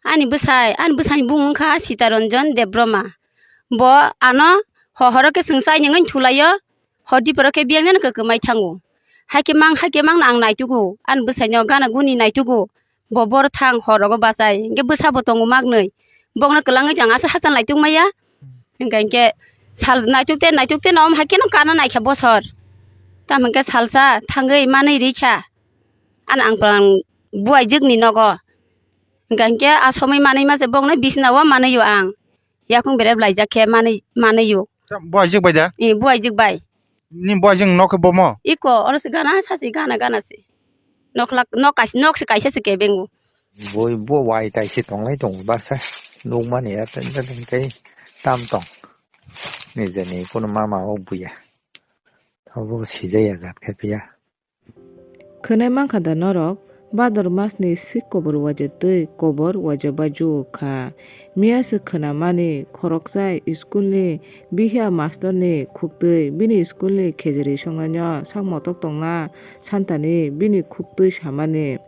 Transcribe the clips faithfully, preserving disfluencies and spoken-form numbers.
Ani bwsai, ani bwsaini bumung wngkha Sitaranjan Debbarma. Bo ano ho-, horo khe chwng chai nangwi thulaio, hor diporo khe biyang nani kwkwmai thango. Haikhe mang, haikhe mangno ang naitugo, ani bwsaino gana guni naitugo. Bo bor thang hor rogo bachai, hinkhe bwsa bo tongo maknwi. Bokno kwlangwi ang aswk hachal naituk maya. Hinkha hinkhe sal naituk te, naituk te no, omo haikhe no kana naikha bosor. Tamo hinkhe salsa thangwi manwi rikha. Ano ang pran buaijwkni nogo. Hinkha hinkhe a somoi manwi ma se bokno bisna o manwi o ang. Yakung berep laijak khe manwi, manwi o. Buaijwk bai da? Eh, buaijwk bai. Ni buaijwk nok khe bomo? Iko, oro se gana sa se gana gana se. Nok lak, nok kaisa, nok se kaisa se kebeng o. Boi bo wai tai se tonglai tongo basa. Nukmani ya tei tei tei tam tong. Nijeni kunu mama o buya. Abo sijaya jat khe phiya. Khwnai mankha da norok, Bhador masni sik kobor waja twi kobor waja baju kha. Miya se khwnamani khoroksa school ni bihya mastor ni khuktwi bini school ni khejri songnaino sak motok tongna santani bini khuktwi samani.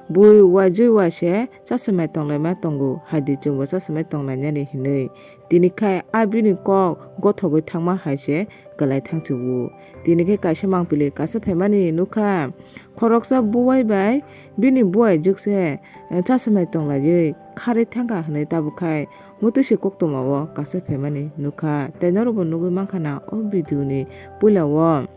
Bui wajwi wa se chaswmai tonglaima tongo, haidi chwngbo chaswmai tonglainani hinwi. Tini khai a bini kok gothogwi thangma hai se kwlai thangchiwo. Tini khe kaisa mangpili kasa phaimani nukha. Khoroksa buwai bai bini buaijwk se, eh, chaswmai tonglaiwi kharwi thangkha hwnwi tabukkhai mwtwi se koktwma o kasa phaimani nukha. Tei norokbo nugwi mankha na o video ni puila o,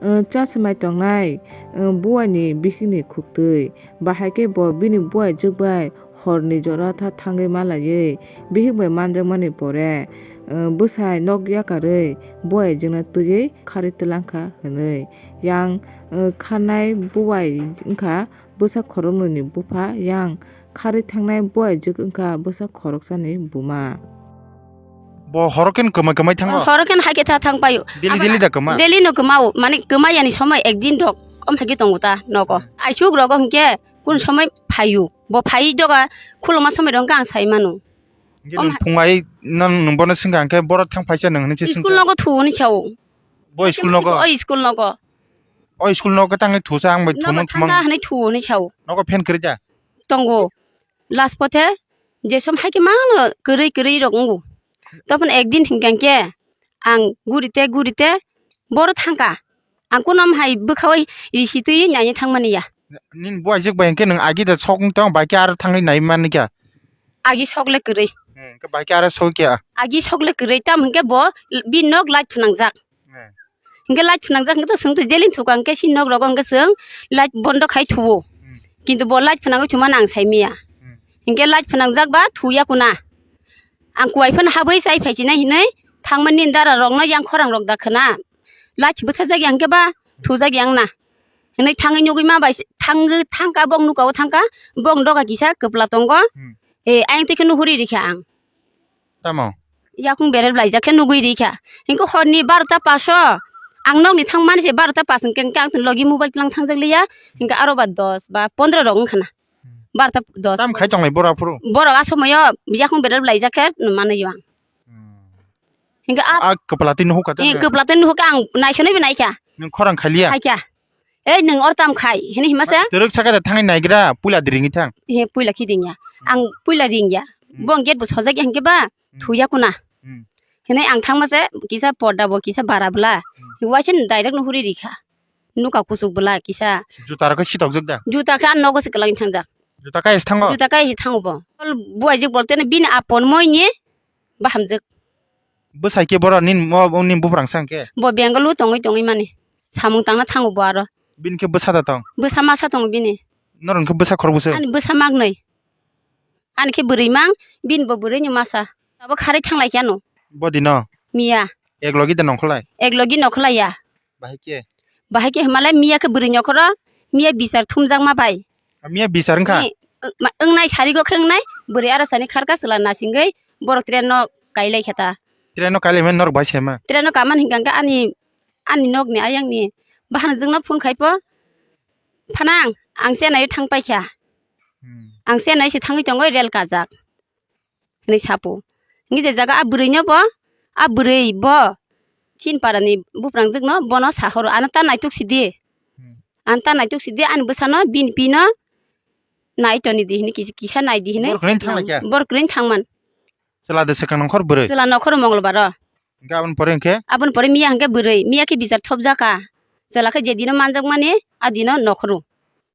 eh, chaswmai tongnai, eh, buaini bihikni khuktwi. Bahai khe bo bini buaijwk bai horni jora tha thangwi malaiwi bihik bai manjakmani pore, eh, bwsai nok yakarwi buaijwkno twiwi kharwi twlangkha hwnwi. Yang, eh, khanai buai wngkha bwsa khoroknwini bupha, yang kharwi thangnai buaijwk wngkha bwsa khoroksani buma. Bo horo khe kwmai kwmai thango? Horo khe hai khe tha thang paio. Daily, daily da kwma? Daily no kwmao, mane kwma yani somoi ekdin rok om hai khe tongo ta nogo. Aisuk rogo hinkhe kun somoi phaio. Bo phai doga khuluma somoi rok ang sai mano. Hinkhe nwng phungai nang nwng bono swngkha hinkhe boro thang phaisa nwng hinwi se swngsa. School nogo thuo ni chao. Bo school nogo? O school nogo. O school nogo tangwi thusa ang bai thumung thumang. Nogo thangkha hinwi thuo ni chao. Nogo fan kwrwi da? Tongo. Last pothe je som hai khe mangno kwrwi kwrwi rok wngo. Topon ekdin hinkha hinkhe ang gurite gurite boro thangkha. Ang kunom hai bwkhawi risi twi naini thangmani ya. Nini buaijwk bai hinkhe nwng agi da sok wng tong, bai khe aro thangwi nai mani kha? Agi sok le kwrwi. Hmm, hinkhe bai khe aro sok kha? Agi sok le kwrwi, tamo hinkhe bo bini nok light phnangjak. Hmm. Hinkhe light phnangjak hinkhe to chwng to daily thuka hinkhe si nok rogo hinkhe chwng light bondo khai thuo. Hmm. Kintu bo light phnangwi thumani ang saimaya. Hmm. Hinkhe light phnangjak ba thuya kuna. Ang kuwai phano habwi chai phai chinai hinwi thangmani dara rokno yang khorang rok da khna. Light bwthajak yang khe ba thujak yang na. Hinwi thangwi nugwi ma bai thangwi thangkha bong nukao thangkha bong doga kisa kwpla tongo. Hmm. E ayang twi khe nuhuri rikha ang. Tamo? Yakung berep laijak khe nugwi rikha. Hinkhe horni barota paso ang nokni thangmani se barota pas hinkhe ang logi mobile tlang thangjak liya. Hinkhe aro ba dos ba pondro rok wngkha na. Barta dos. Tam khai tonglai bora phuru? Borok a somoyo yakung bedal blaijak khe manwi ang. Hmm. Hinkhe a, a kwpla twi nuhukha, eh, kwpla twi nuhukha ang naisonwi bo naikha. Nwng khorang khailiya? Khaikha. Ei nwng or tam khai hini hima se? Twrwk sakha da thangwi naigra puila di ringwi thang. He puila khi ringya. Hmm. Ang puila ringya. Hmm. Bo gate bo sojak ya hinkhe ba, hmm, thuya kuna. Hmm. Hinwi ang thangma se kisa porda bo kisa bara bwla. Hmm. Waisa direct nuhuri rikha. Nuka kuchuk bwla kisa. Juta rok khe sitokjak da? Juta khe ang nogo se kwlangwi thangjak. Juta kaya se thango? Juta kaya se thango bo. Buaijwk bolte no bini apon moi ni bahamjwk. Bwsai khe boro nini mo, nini buprang sa hwnkhe? Bo Bengal o tongwi tongwi mani. Samung tangna thango bo aro. Bini khe bwsa da tong? Bwsa masa tongo bini. Norok khe bwsa khorokbwswk? Ani bwsa maknwi. Ani khe bwrwi mang, bini bo bwrwi ni masa. Abo kharwi thanglai khe ano. Bodi no? Miya. Ek logi da nongkholai? Ek logi nongkholai ya. Bahai khe? Bahai khe hwnmalai miya khe bwrwi nokhoro, miya bichar thumjakma bai. Miya bichar wngkha? Ni, ma, wngnai sarigo khe wngnai, bwrwi aro sani kharka chwla nasingwi borok train no kailai khe ta. Train no kailai mani norok bai saima? Train no kamani hinkha khe ani, ani nokni ayangni bahanjwkno phone khai pho, "Phanang, ang Chennai o thang paikha. Hmm. Ang Chennai se thangwi tongwi rel kajak." Hinwi sapo. Hinwi je jaga a bwrwi no bo, a bwrwi bo Chinpara ni buprang jwk no bono sahoro, "Ano ta naituk sidi. Hmm. Ano ta naituk sidi, ani bwsa no bini pi no Nai toni di hini kisa, kisa nai di hini. Bor kwrwi thang lai khe? Bor kwrwi thangman. Chwla de swkang nongkhor bwrwi? Chwla nokhor Mongolbar o. Hingke aboni pore hingke? Aboni pore miya hingke bwrwi, miya khe bichar thopjaka. Chwla khe je dino manjakmani, a dino nokhoro.